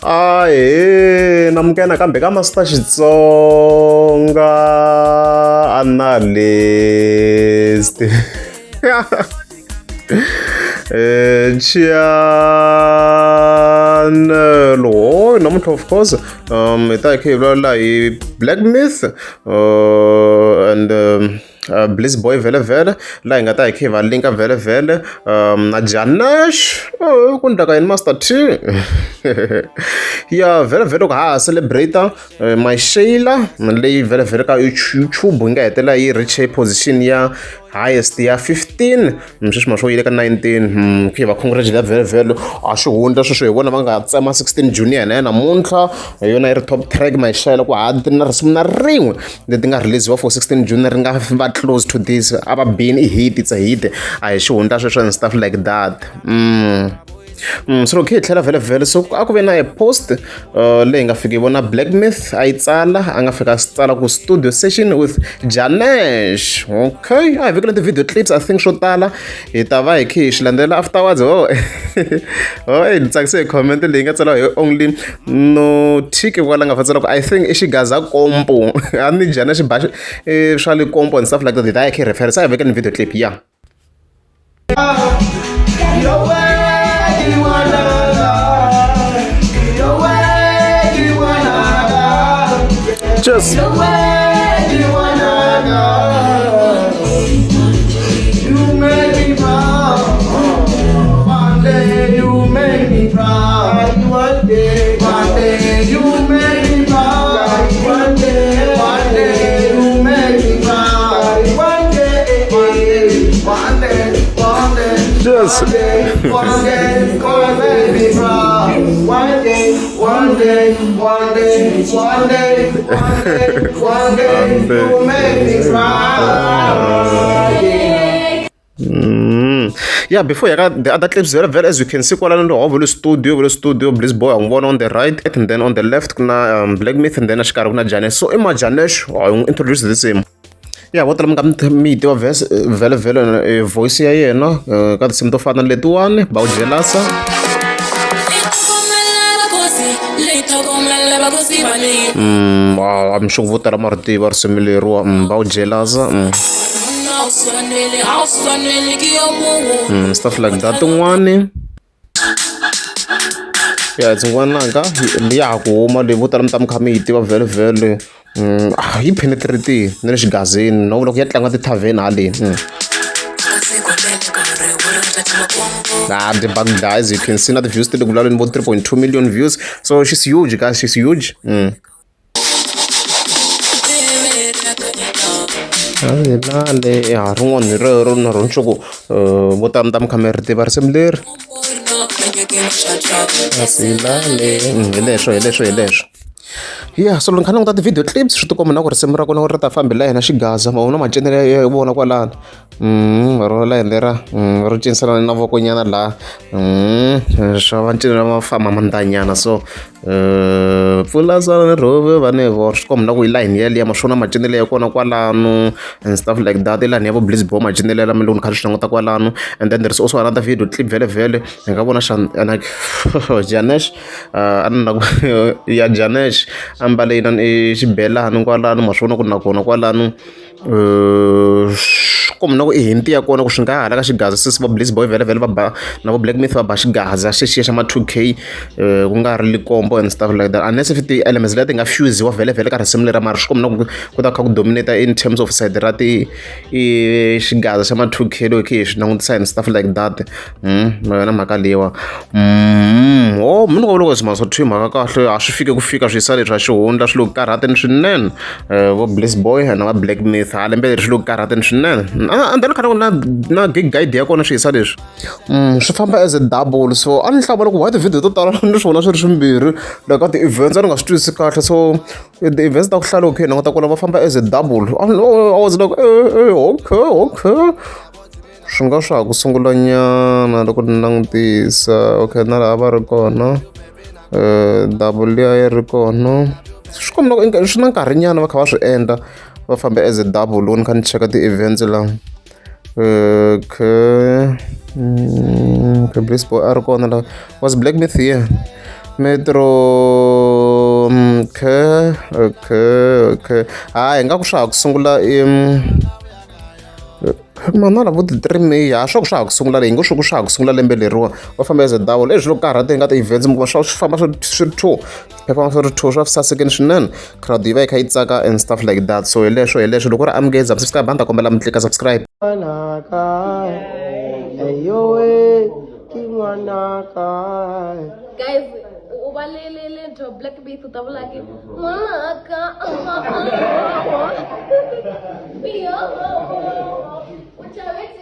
Ahee namukela nakambe ka Master Xitsonga Analyst channel ho namuntlha of course hi ta hi kha hi vulavula hi Black Myth and Bliss Boy vhele vhele laha hi nga ta hi kha hi va linka vhele vhele na Janesh ku ndlaka yini Master T ya vhele vhele loko ha ha celebrate my Sheila leyi vhele vhele ka YouTube yi nga hetelela yi reach position ya highest ya 15 sweswi ma swo yile ka 19 ku hi va congratulate vhele vhele a swi hundza sweswo hi vona va nga tsema 16 June yena ya namuntlha hi yona yi ri top track my Sheila ku ha na risimu na rin'we leti nga release-iwa for 16 June ri nga va close to this a va bini i hit it's a hit a hi xihundla sweswo and stuff like that. So loko hi tlhela vhele vhele so a ku ve na a post leyi nga fika yi vona Black Myth a yi tsala a nga fika a swi tsala ku studio session with Janesh. Okay, a hi vekele ti-video clips, I think swo tala hi ta va hi kha hi swi landzela afterwards. Oh oh ni tsakise hi comment leyi nga tsala hi only no tick kwala nga fa tsala ku I think i xigaza kompo a ni Janesh ba swa le kompo and stuff like that. Hi ta hi kha hi reference a hi vekele video clip ya. Cheers. Cheers. One day, one day, make me proud. One day, one day, one day, one day, one day, one day, you make me proud. Yeah. Yeah, before ya ka the other clips very very, as you can see kwalano ndo vele studio, vele studio Bliss Boy n'wi vona on the right and then on the left ku na Black Myth and then exikarhi ku na Janesh. So i ma Janesh I n'wi introduce this him. Ya vo tala mi nga mi yi tiva verse vhele vhele voice ya yena ka tinsimu to fana na letiwani va wu jelasa. Wow, I'm sure vo tala ma ri tiva risimu leriwa va wu jelasa. Stuff like that tin'wani ya tin'wananga ya ha ku huma leyi vo tala mi ta mi kha mi yi tiva vhele vhele. Yi penetrate na le xigazini no loko ya tlanga ti-tavern haleni. Ah, the bug guys, you can see na ti-views ti le ku vulavuleni vo 3.2 million views, so she's huge guys, she's huge. Ya rin'wana hi rero na rona swa ku vo tala mi ta mi kha mi ri tiva risimu leri hi leswo hi leswo hi leswo. Ya so loko ni kha ni languta ti-video clips swi tikomba na ku risimu ra kona ri ta fambela yena xigaza ma vona macinelo ya vona kwalano ro layeni lera ro cinisana na vokonyana laha swa va ncino ma famba mandanyana so pfula sala ni rhove va ni vo swi komba na ku yi layeni yeliya ma swona macinelo ya kona kwalano and stuff like that i layeni ya vo Bliss Boy macinelo lama loko ni kha ni swi languta kwalano. And then there is also another video clip vhele vhele hi nga vona xa Janesh a ni na ku ya Janesh a mbale yinani i xibelani kwalano ma swi vona ku nakona kwalano kumbe na ku i hint ya kona ku swi nga hala ka xigaza since va Bliss Boy vhele vhele va ba na vo Black Myth va ba xigaza xexiya xa ma 2K ku nga ri likompo and stuff like that unless if ti-elements leti nga fuse-iwa vhele vhele ka risimu lera mara swi komba na ku ku ta kha ku dominate in terms of side ra ti i xigaza xa ma 2K loko hi swi langutisa and stuff like that. Na yona mhaka leyiwa. Oh mi ni loko swi two mhaka kahle a swi fike ku fika swisa leswi a xihundla swi le ku karhateni swinene vo Bliss Boy na va Black Myth ha lembe leri swi le ku karhateni swinene and then khana ku na na gig guide ya kona swiyisa leswi swi famba as a double so a ni hlamala ku why ti-video to tala ni swi vona swi ri swimbirhi like ka ti-events a ni nga swi twisisi kahle so ti-events ta ku hlala okay languta kona va famba as a double. I was like okay okay swi nga swa ha ku sungula nyana loko ni langutisa okay na laha va ri kona double liya yi ri kona swi komba ku swi na nkarhi nyana va kha va swi endla va fambe as a double loko ni kha ni cheka ti-events la. Okay, okay Bliss Boy a ri kona la was Black Myth here. Metro okay okay okay hayi nga ku swa ha ku sungula mana lavo ti 3 May ha swa ku swa ha ku sungula leyi ngo swi ku swa ha ku sungula lembe leriwa va famba as a double leswi loko karhateni ka ti-events mi kuma swa swi famba swi ri two perform swi ri two swa sasekeni swinene crowd yi va yi kha yi tsaka and stuff like that so hi leswo hi leswo loko ri amukeza subscribe a ni ta kombela mi tlika subscribe. Ngwanaka, eyowe, ke ngwanaka. Guys, u va le le le ntho Black Beat u ta vula ki n'wanaka. U chave.